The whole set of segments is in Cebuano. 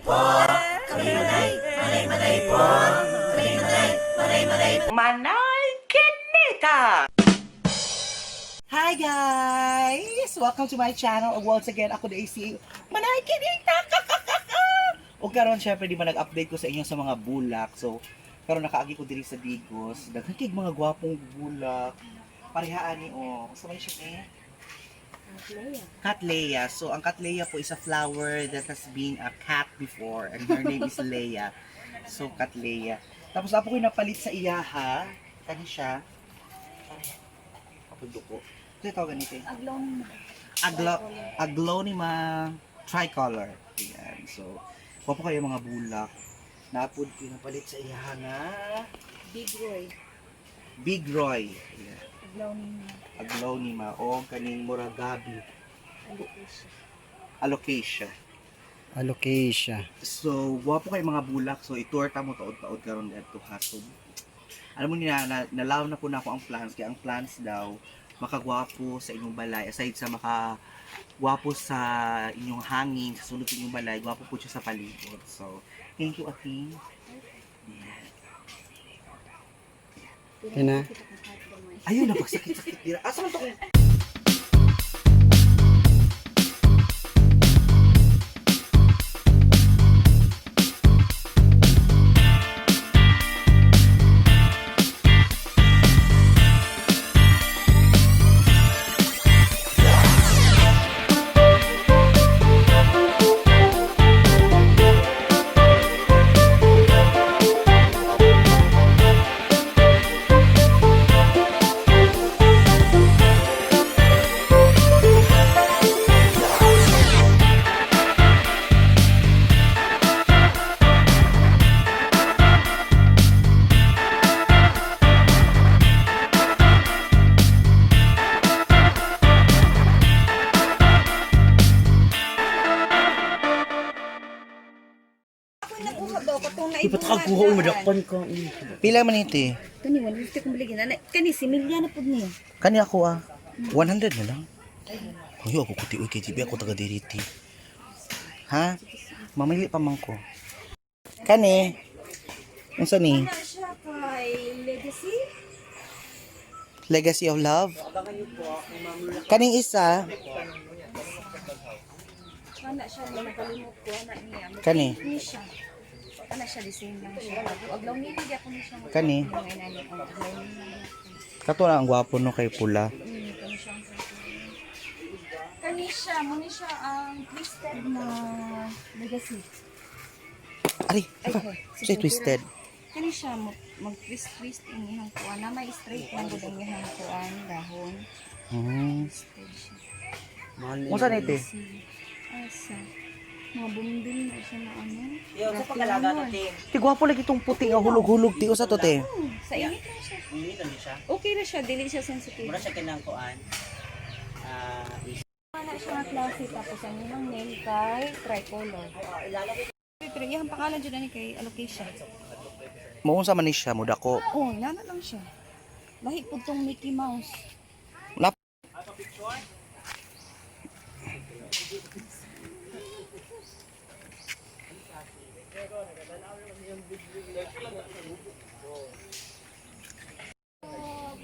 Manay Kinita! Hi guys! Welcome to my channel. Ug once again, ako na si Manay Kinita! Ug karon syempre di ba nag-update ko sa inyo sa mga bulak. So, karon nakaagi ko diri sa Digos. Daghan kay mga gwapong bulak. Parehaan ni oh. Gusto man siya eh? Cattleya. So, ang Cattleya po is a flower that has been a cat before and her name is Leia. So, Cattleya. Tapos, apo ko yung napalit sa iyaha. Kani siya. Apo duko. Ito yung tawag ganito eh. Aglonema. Aglonema tricolor. Ayan. So, wapo kayo mga bulak. Napod ko yung napalit sa iyaha nga Big Roy. Big Roy. Ayan. Aglonema. Aglonema o kaning Muragabi. Alocasia. Alocasia. Alocasia. So, wapo kay mga bulak. So, itour ta mo taod-taod karon dadto ha. So, alam mo niya, nalaw na po na ako ang plants. Kaya ang plants daw, makagwapo sa inyong balay. Aside sa makagwapo sa inyong hangin, sa sulod sa inyong balay, gwapo po siya sa palibot. So, thank you, Ate. Yan na. Ayun, napagsakit-sakit. Dira. Asa man to kung Nakuha ba ako itong Ipat ka kuha uy madakpan ka. Pila man ito eh. Kani 150 kong biligin. Ana, kani si Milya na pud niya. Kani ako ah. 100 na lang. Ay, ako kuti uy kay TB ako taga diri ti. Ha? Mamili pa man ko. Kani. Unsa ni? Ana siya kay Legacy. Legacy of Love. Kaning isa, Ana siya na nakalimot ko ana niya. Kani? Ni siya. Ana siya design lang siya. Aglonema gyapon ni siya. Kani? Mga inani ang aglonema. Kato na ang gwapo no kay pula. Kani siya ang Kani siya, mo ni siya ang twisted na Legacy. Ari, Ay, aka. hoy. Say twisted. Kani siya mo mag-twist twist ang iyang kuan na may straight man gud ang iyang kuan dahon. Twisted siya. Unsa ni te? Asa. Mga bumbil na siya na ano. Yo, sa pagkalaga to. Ti gwapo lagi tong puti nga hulog-hulog ti usa to te. Sa init lang siya. Okay ra siya, dili siya sensitive. Mura siya kinang kuan. Ah, Ana siya nga klase tapos ang iyang name kay tricolor. Pero iyang pangalan jud ani kay Alocasia. Mo unsa man ni siya mo dako. Oh, nana lang siya. Lahi pud tong Mickey Mouse. Nap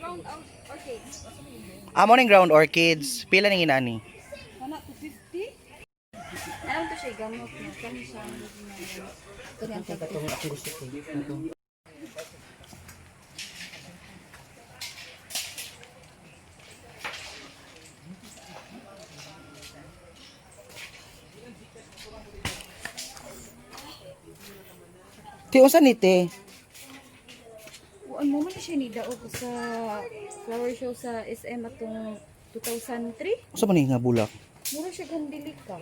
Brown orchids. Amo ning ground orchids. Pila ning inani? Kana 250? Alam to siya gamot niya. Kani siya. Kani ang tag ako gusto ko. Ti unsa ni te? Kuan mo man siya ni daog sa flower show sa SM atong 2003. Unsa man ni nga bulak? Mura siya gandili ka.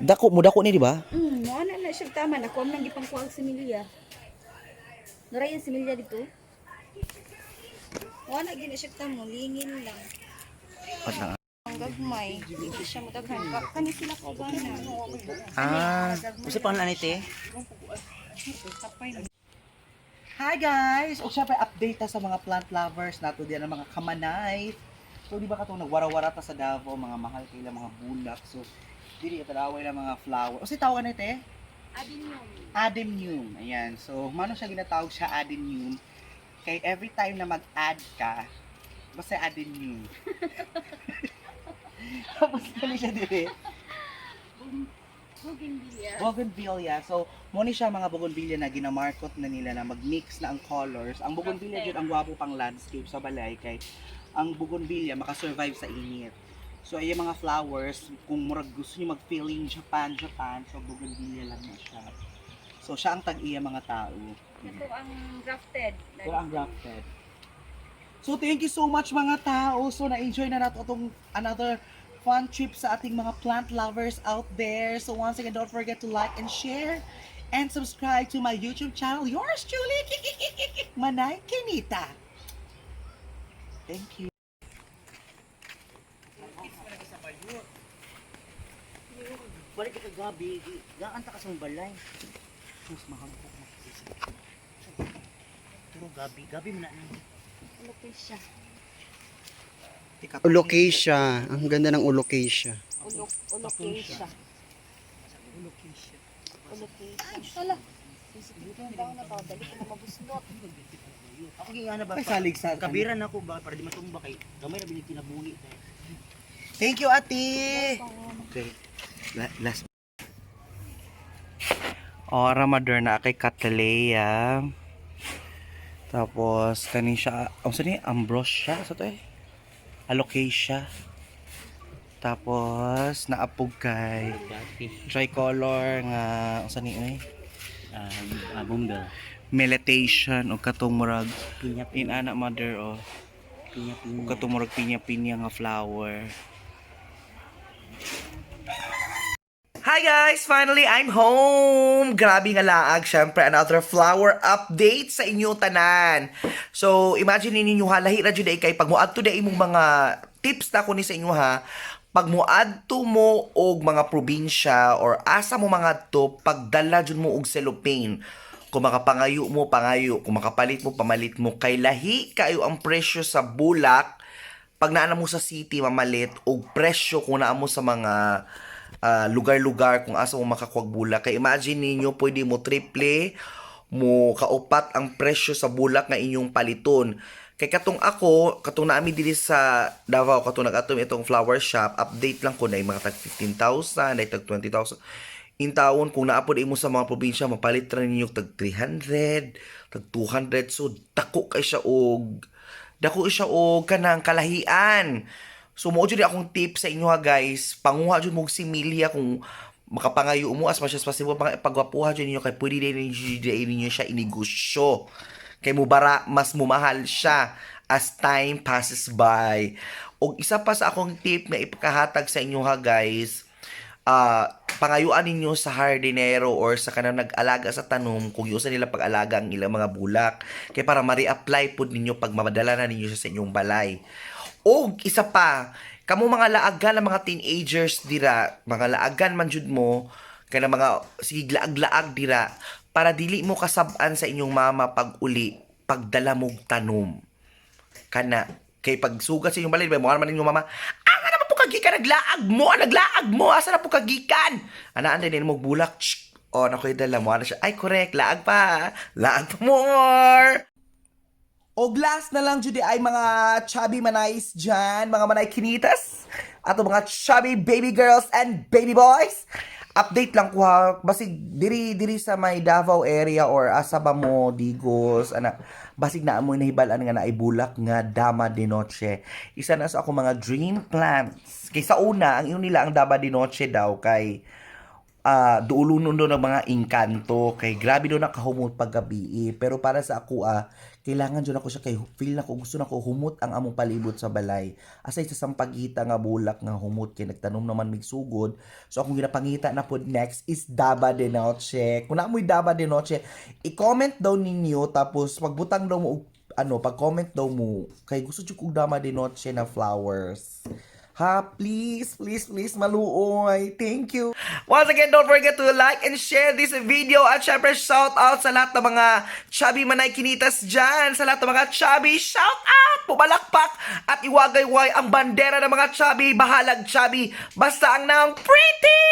Dako mo dako ni di ba? Mo ana na siya tama na kuam nang gipangkuag si Milia. Narayan si Milia dito. Wala gina siya tamo, lingin lang. Pat lang. Ang gagmay, hindi siya mudaghan. Kani sila ko ba na? Ah. Usa pangalan ni te? Hi guys! O syempre, update ta sa mga plant lovers nato diyan ang mga kamanay. So di ba katong nagwara-wara ta sa Davao, mga mahal kay mga bulak. So dili ka talaway na mga flower. O si tawag na te? Adenium. Adenium. Ayan. So, mano siya ginatawag siya adenium? Kay every time na mag-add ka, basta adenium. Tapos kani siya dire. Bougainvillea. Bougainvillea. So, mo ni siya mga bougainvillea na ginamarkot na nila na mag-mix na ang colors. Ang bougainvillea jud ang gwapo pang landscape sa balay kay ang bougainvillea makasurvive sa init. So, ay mga flowers, kung murag gusto niyo mag-feeling Japan, Japan, so bougainvillea lang na siya. So, siya ang tag-iya mga tao. Ito ang grafted. Ito ang grafted. So, thank you so much, mga tao. So, na-enjoy na nato itong another fun trip sa ating mga plant lovers out there. So, once again, don't forget to like and share and subscribe to my YouTube channel. Yours truly, Manay Kinita. Thank you. Balik ka gabi, gaan ta ka sa mong balay. Sus, mahangkok mo. Pero gabi, gabi man na ni. Alocasia. Alocasia. Ang ganda ng alocasia. Alocasia. Alocasia. Alocasia. Hala. Sensitive yung dahon na to. Dali ko na mabuslot. Ako gingana ba? Ay, salig sa Kabira na ako ba para di matumba kay gamay ra binig kinabuhi. Thank you, ate. Okay. Last. Ora Moderna kay Cataleya. Tapos kani siya, ang sani ambrosia sa to eh. Alocasia. Tapos naapog kay Dati. tricolor nga ang sani eh. Ah, bumbel. Meditation o katong murag Pinya pinya inana mother oh. pinya O pinya. katong murag pinya-pinya nga flower. Hi guys! Finally, I'm home! Grabe nga laag. Siyempre, another flower update sa inyong tanan. So, imagine ninyo ha, lahi ra jud ay kay pag mo-add to imong mga tips na ko ni sa inyo ha, pag mo-add to mo og mga probinsya or asa mo mga to, pagdala jud mo og cellophane. Kung makapangayo mo, pangayo. Kung makapalit mo, pamalit mo. Kay lahi kayo ang presyo sa bulak pag naa mo sa city mamalit og presyo kung naa mo sa mga lugar-lugar kung asa mo makakuwag bulak kay imagine ninyo pwede mo triple mo kaupat ang presyo sa bulak nga inyong paliton. Kay katong ako katong naami diri sa Davao, katong nag-atom itong flower shop, update lang ko na mga tag 15,000 na tag 20,000 in taon. Kung naapod imo sa mga probinsya, mapalit ra ninyo tag 300, tag 200. So dako siya og kanang kalahian. So mo jud akong tip sa inyo ha guys, panguha jud mo og similya kung makapangayo mo as much as possible, pagwapuha jud ninyo kay pwede din ninyo siya inegosyo. Kay mo bara mas mumahal siya as time passes by. Og isa pa sa akong tip na ipakahatag sa inyo ha guys, pangayuan ninyo sa hardinero or sa kanang nag-alaga sa tanom kung yusa nila pag-alaga ang ilang mga bulak kay para ma-reapply pud ninyo pag mamadala na ninyo siya sa inyong balay. Og isa pa, kamo mga laagan ng mga teenagers dira, mga laagan man jud mo kana mga sige laag-laag dira para dili mo kasab-an sa inyong mama pag uli pagdala mog tanom kana kay pagsugat sa inyong balay mo man inyong mama, "Asa na po kagikan naglaag mo, naglaag mo, asa na po kagikan?" Anaan din mo bulak. Tsk. Oh, nakoy dala mo ana siya. Ay, correct, laag pa, laag pa more. Og last na lang jud ay mga chubby manays dyan, mga manay kinitas, ato mga chubby baby girls and baby boys. Update lang ko ha, basig diri diri sa may Davao area or asa ba mo Digos ana, basig na amoy nahibal-an nga naay bulak nga Dama de Noche. Isa na sa ako mga dream plants. Kay sa una, ang ingon nila ang Dama de Noche daw kay duulunon doon ng mga engkanto kay grabe doon nakahumot paggabi eh. Pero para sa ako kailangan jud ako siya kay feel nako gusto nako humot ang among palibot sa balay asay sa sampagita nga bulak nga humot kay nagtanom naman mig sugod. So akong ginapangita na pod next is Daba de Noche. Kung naamoy Daba de Noche, i-comment daw ninyo, tapos pagbutang daw mo og ano, pag-comment daw mo kay gusto jud kog Dama de Noche na flowers. Ha, please, please, please, maluoy. Thank you. Once again, don't forget to like and share this video. At syempre, shout out sa lahat ng mga chubby manay kinitas dyan. Sa lahat ng mga chubby, shout out! Pumalakpak at iwagayway ang bandera ng mga chubby. Bahalag chubby. Basta ang nang pretty!